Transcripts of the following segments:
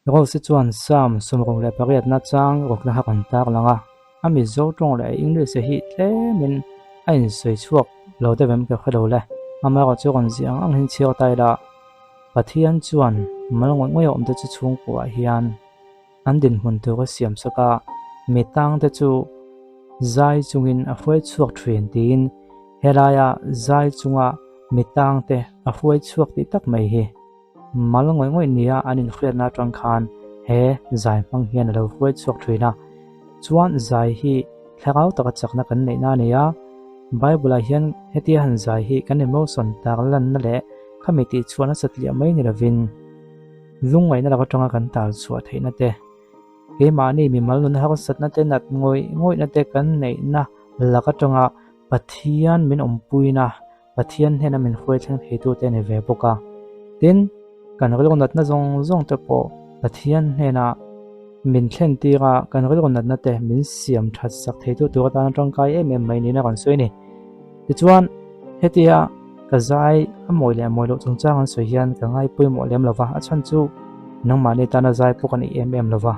Rose chuan Psalm 68 na chang rawkna kha kan tarlang a, a Mizo tawng leh a English hi tlemin a insawi chhuak lo deuh em ka hre lo le. Amaherawhchu rawn ziah ang ang hian chhiar ta ila, Pathian chuan mal ngawih ngawih a awmte chu chhungkuah hian an dinhmun tur a siam sak a, mi tangte chu zai chungin a hruai chhuak thin tiin helaia zai chunga mi tangte a hruai chhuak tih tak mai hi mal ngawih ngawih nia an inhriatna atang khan he zai hmang hian a lo hruai chhuak thin a. Chuan zai hi thlarau taka chakna kan neihna a ni a, Bible-ah hian hetia han zai hi kan emotion tarlanna leh khami tihchhuahna satliah mai ni lovin, Lungngaihna lak atanga kan tal chhuah theihna te, keimahni mimal nun harsatna te nat ngawih ngawihna te kan neihna lak atanga Pathian min awmpuina, Pathian hnena min hruai thleng theitu te a ni ve bawk a. Tin, kan rilru natna zawng zawng te pawh Pathian hnena min thlen tir a, kan rilru natna te min siam that sak theitu tur atana tangkai em em mai niin a rawn sawi a ni. Tichuan, hetia ka zai a mawi leh mawi loh chungchang an sawi hian ka ngai pawimawh lem lo va, a chhan chu nangmahni tana zai pawh ka ni em em lo va.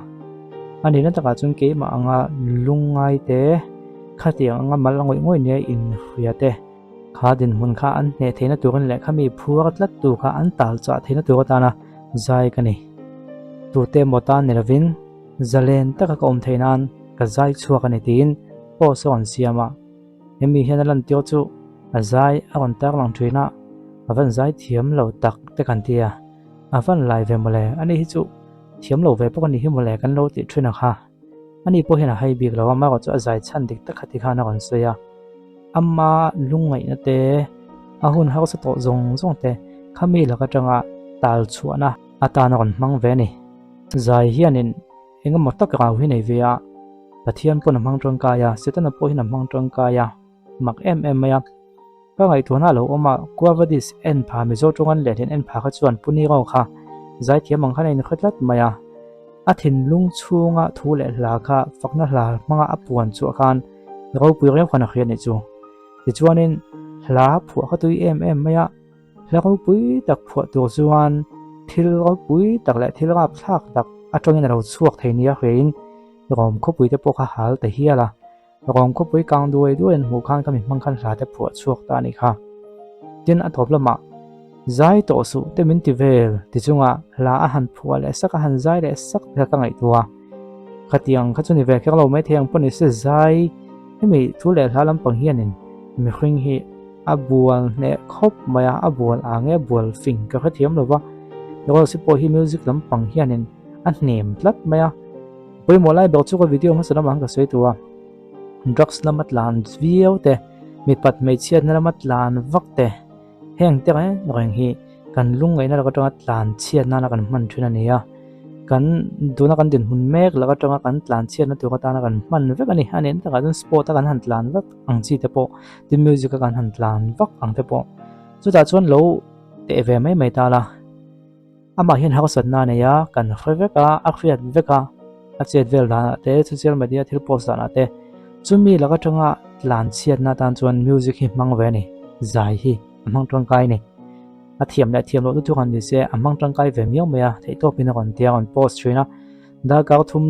A nihna takah chuan keimah anga lungngai te, khatiang anga mal a ngawih ngawih nia inhria te, kha dinhmun kha an hneh theihna turin leh khami phuar tlat tu kha an tal chah theihna tur atana zai ka ni. Tute emaw tan ni lovin zalen taka ka awm theih nan ka zai chhuak a ni tiin post a rawn siam a. Hemi hian a lantir chu a zai a rawn tar lang thin a, a van zai thiam lo tak te kan ti a, a van lai ve mawle, ani hi chu thiam lo ve bawk a ni hi mawle kan lo tih thin a kha. Ani pawh hian a hai bik lo a, amaherawhchu a zai chhan dik tak kha ti khan a rawn sawi a, ama lungngaihna te, a hun harsa tawh zawng zawng te khami lak atanga tal chhuahna atan a rawn hmang ve a ni. Zai hianin Engemaw tak rau hi nei ve a, Pathian pawn a hmang tangkai a, Setana pawh hian a hmang tangkai a, mak em em mai a. Ka ngaihtuahna a lo awm a, Quavadis en pha Mizo tawngan leh hlian en pha kha chuan Pu Niro kha zaithiam ang khan a inhre tlat mai a. A thinlung chhunga thu leh hla kha fakna hla hmanga a puan chhuah khan ropui riau khan a hria nih chu. Tichuanin hla phuah kha tui em em mai a. Hla ropui tak phuah tur chuan thil ropui tak leh thil rapthlak tak atangin a lo chhuak thei nia hriain Rom khawpui te pawh kha hal ta hial a. Rom khawpui kang duai duai an hmuh khan kha mi hmang khan hla te phuah chhuak ta a nih kha. Tin a tawp lamah zai tawh suh te min ti vel ti chunga hla a han phuah leh sak a han zai leh sak te kha ka ngaihtuah a. Khatiang kha chu ni ve kher lo mai thei ang pawh ni se zai hemi thu leh hla lampang hianin mihring hi A bual hneh khawp mai a, a bual ang e, bual fing ka hrethiam lo va. Rose pawh hi music lampang hianin a hnem tlat mai a. Pawimawh lai ber chu ka video hmasa lamah khan ka sawi tawh a, drugs lama tlan viau te, mipat hmeichhiatna lama tlan vak te, heng te reng reng hi kan lungngaihna lak atanga tlan chhiat nana kan hman thin a ni a. Kan tuna kan dinhmun mek lak atanga kan tlan chhiatna tur atana kan hman vek a ni. A nihna takah chuan sport a kan han tlan vak ang chi te pawh tin music a kan han tlan vak ang te pawh chutah chuan lo teh ve mai mai ta la amah hian harsatna a nei a kan hre vek a a hriat vek a a chet vel danah te social media thil post danah te chumi lak atanga tlan chhiatna atan chuan music hi hmang ve a ni zai hi a hmang tangkai a ni a thiam leh thiam loh lutuk han ni se a hmang tangkai ve miau mai a theihtawpin a rawn tia a rawn post thin a. Darkar thum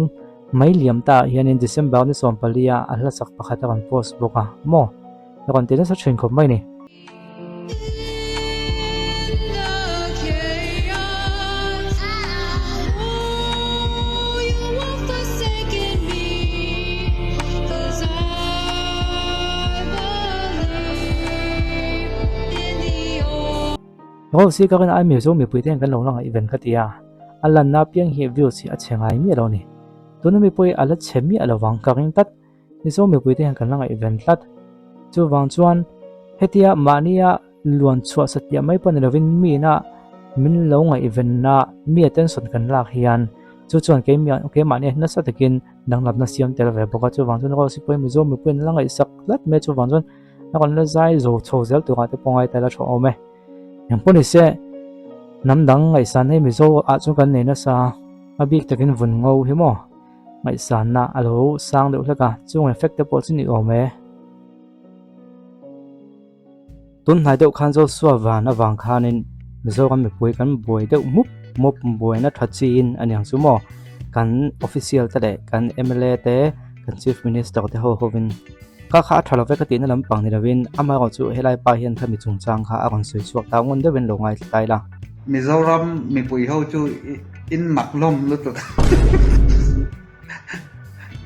mai liam ta ah hianin December ni 14 ah a hla sak pakhat a rawn post bawk a, maw? A rawn ti nasa thin khawp mai ni. Rose hi ka rin ai Mizo mipui te hian kan lo la ngaihven ka ti a. A lanna apiang hi views hi a chhe ngai miah lo a ni. Tuna mipui a la chhe miah lo vang ka ring tlat. Mizo mipuite hian kan la ngaihven tlat. Chuvang chuan hetia mahnia luan chhuah satliah mai pawh ni lovin miina min lo ngaihvenna mi attention kan lak hian chu chuan keimahnia nasa takin danglamna siam tel ve bawk a. Chuvang chuan Rose pawhin Mizo mipuiin la ngaihsak tlat mai a chuvang chuan a rawn la zai zo chho zel turah te pawh ngaihtuah la tha awm e. Engpawh ni se, hnam dang ngaihsan hi Mizo ah chuan kan nei nasa a bik takin vun ngo hi maw ngaihsanna a lo sang deuh hlek a, chung effect te pawh chu ni awm e. Tun hnai deuh khan Joshua van avang khanin Mizoram mipui kan buai deuh hmup Mup buaina tha chiin a niang chu maw? Kan official te leh kan mla te, kan chief minister te ho hovin kha kha a tha lo ve ka tihna lampang ni lovin amaherawh chu helai pa hian khami chungchang kha a rawn sawi chhuak ta ngun deuhin lo ngaithla ta ila. Mizoram mipui ho chu in mak hlawm lutuk.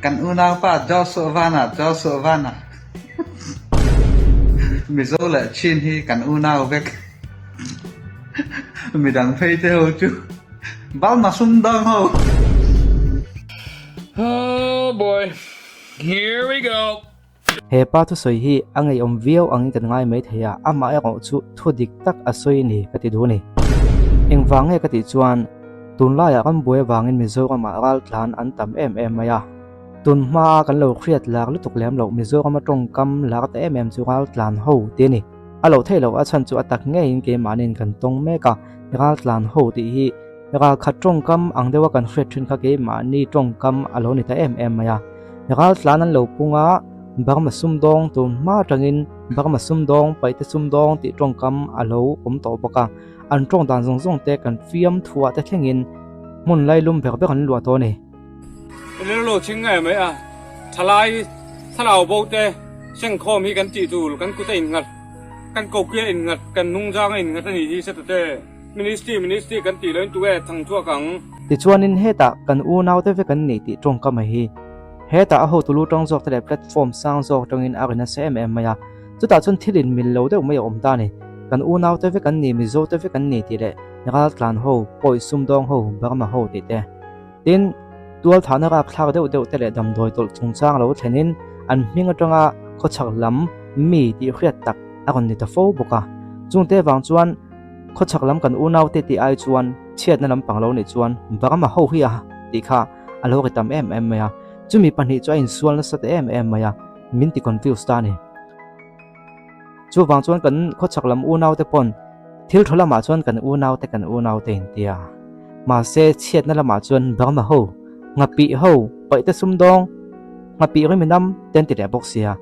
Kan unaupa Joshua Vana Joshua Vana Mizo leh Chin hi kan unau vek. Midang phei te ho chu Burma sumdawng ho. Oh boy, here we go. He pa thusawi hi a ngeiawm viau angin kan ngai mai thei a, amah erawh chu thu dik tak a sawi ni ka ti duh a ni. Engvang nge ka tih chuan tunlaiah ram buai avangin Mizoramah raltlan an tam em em mai a. Tun hmaa kan lo hriat lar lutuk lem loh Mizorama tawngkam lar ta em em chu raltlan ho tih a ni. A loh theih loh a chhan chu a tak ngeiin keimahniin kan tawng mek a, raltlan ho tih hi Ralkhat tawngkam ang deuha kan hriat thin kha keimahni tawngkam a lo ni ta em em mai a. Raltlan an lo pung a, Burma sumdawng tun hma atangin Burma sumdawng, Paihte sumdawng tih tawngkam a lo awm tawh bawk a. An tawng dan zawng zawng te kan fiam thuah te thlengin hmun lailum ber ber an luah tawh a ni. Rilru chhing ngei mai a, thalai thlarau bo te sengkhawm hi kan tih tur kan kut a innghat, kan kokia a innghat, kan hnungzang a innghat a ni hi hre ta che. Ministry ministry kan tih loin tuge thang chhuak ang. Tichuanin hetah kan unaute vek an ni tih tawngkam a hi. Hetah a hotu lu tang zawk te leh platform sang zawk atangin a ri nasa em em mai a. Chutah chuan thil in mil lo deuh mai a awm ta a ni. Kan unaute vek an ni, Mizo te vek an ni tih leh raltlan ho, pawi sumdawng ho, Burma ho tih te. Tin, tualthahna rapthlak deuh deuh te leh damdawi tawlh chungchang lo thlenin an hming atanga khawchhak lam mi tih hriat tak a rawn ni ta fo bawk a. Chungte vang chuan Khawchhak lam kan unaute tih ai chuan chhiatna lampang lo nih chuan Burma ho hi a tih kha a lo ri tam em em mai a, chumi pahnih chu a insual nasa ta em em mai a, min ti confuse ta a ni. Chuvang chuan kan khawchhak lam unaute pawn thil tha lamah chuan kan unaute kan unaute intia. Mahse chhiatna lamah chuan Burma ho, nghapih ho, paihte sumdawng, nghapih riminam te an ti leh bawk sia.